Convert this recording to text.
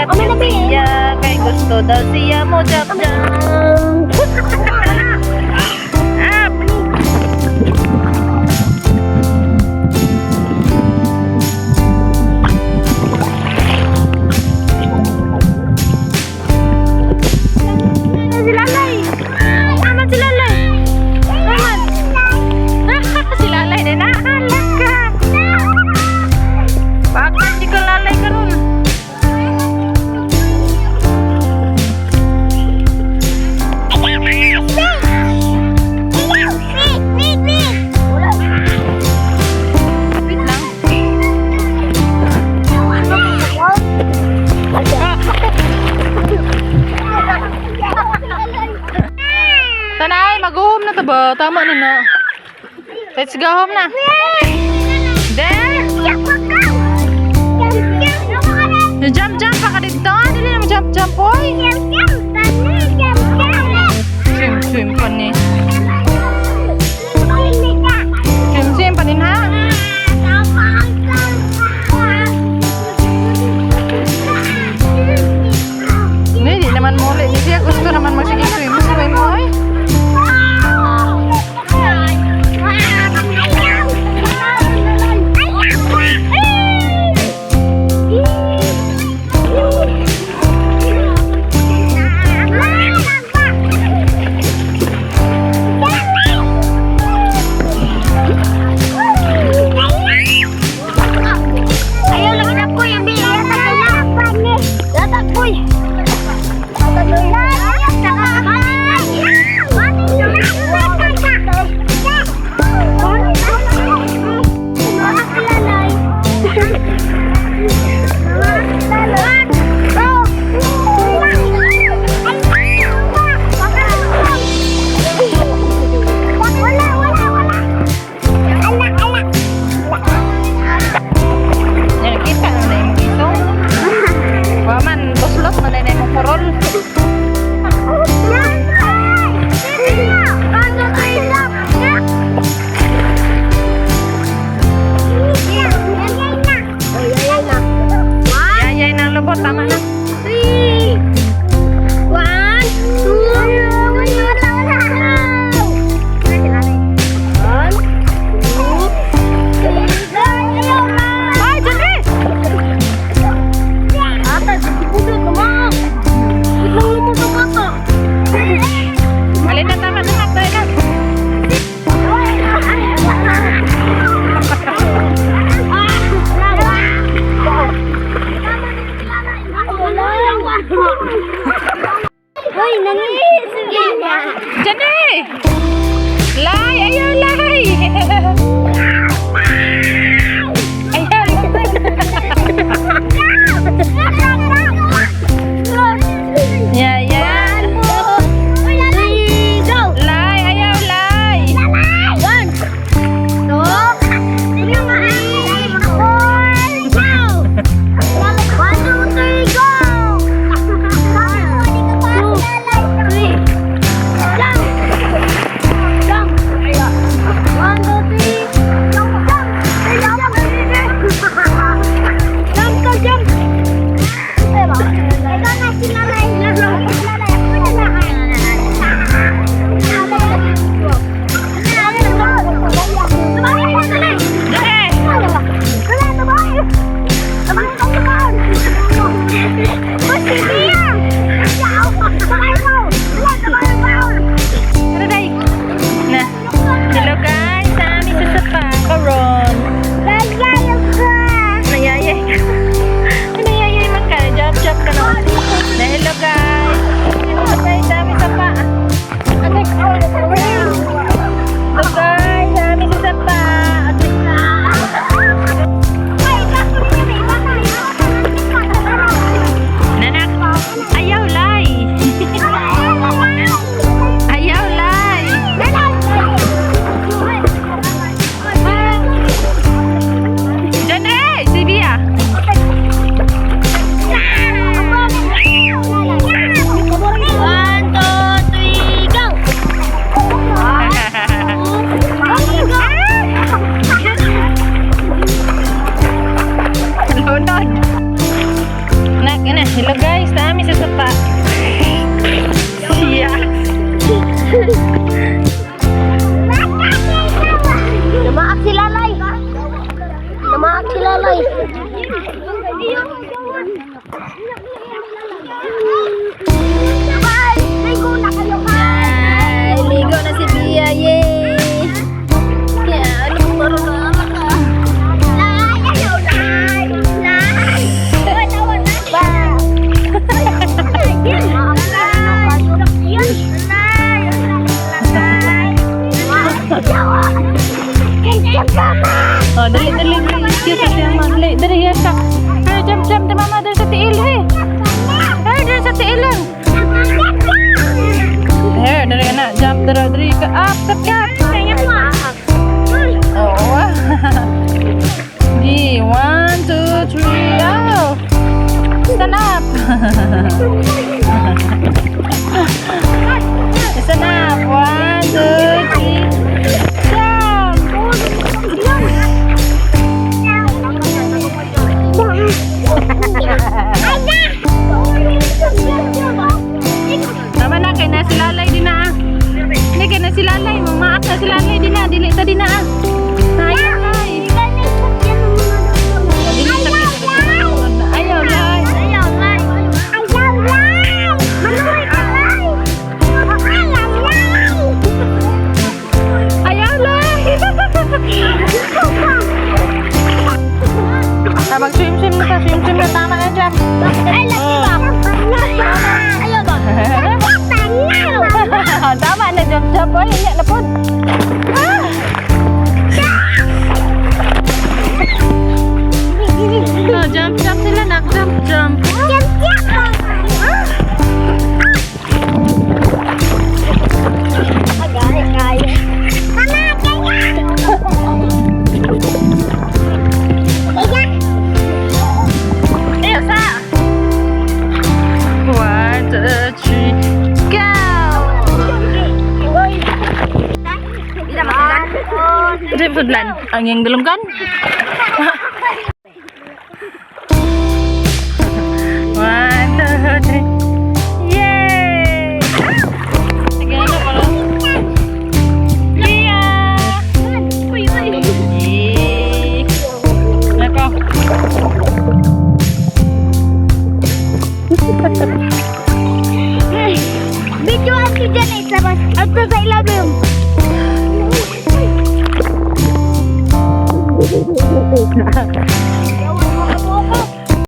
Nakagat siya kay gusto daw siya mo jump jump. Up! Si Lalay! Aman si Lalay! Aman! Si Lalay na naalak ka! Bakit di ka Lalay karon? Wait lang. Tanay, mag-home na ta ba? Tama na na. Let's go home na. There! Jump, jump pa ka dito. Dili na mo jump, jump, boy. Swim, swim pa ni. Swim, swim pa din ha. Hindi, di naman muli. Hindi siya gusto naman magsige swim, swim, oy. Isa na. One, two, three. Jump! Tama na, kay na si Lalay din na ah. Hindi, kay na si Lalay. Mamaak na si Lalay din na. Dili ta din na ah. Ayaw, Lay. Dili ta Ayaw, Lay. Ayaw, lay. Ayaw, lay. Manuhay ka, lay. Ayaw, lay. Ayaw, Lay. Mag-swim, swim na ta. Swim, swim na. Tama na dyan. Ay, laki ba? Ayaw ba? Tama na, jump, jump. Oy, hindi na po. Ah! Oh, jump, jump sila nak. Jump, jump. Jump, jump. Agay, kaya. Mama, kaya. Kaya. Eh, sa! One, two, three, go! Hindi na masudan. Di sudlan. Ang iyang dalunggan. One, two, three. Yay! Sige, ano pala? Lia! Uy, uy. Yay! Nako. Video ang si Janet sa bas. At sa ilalim.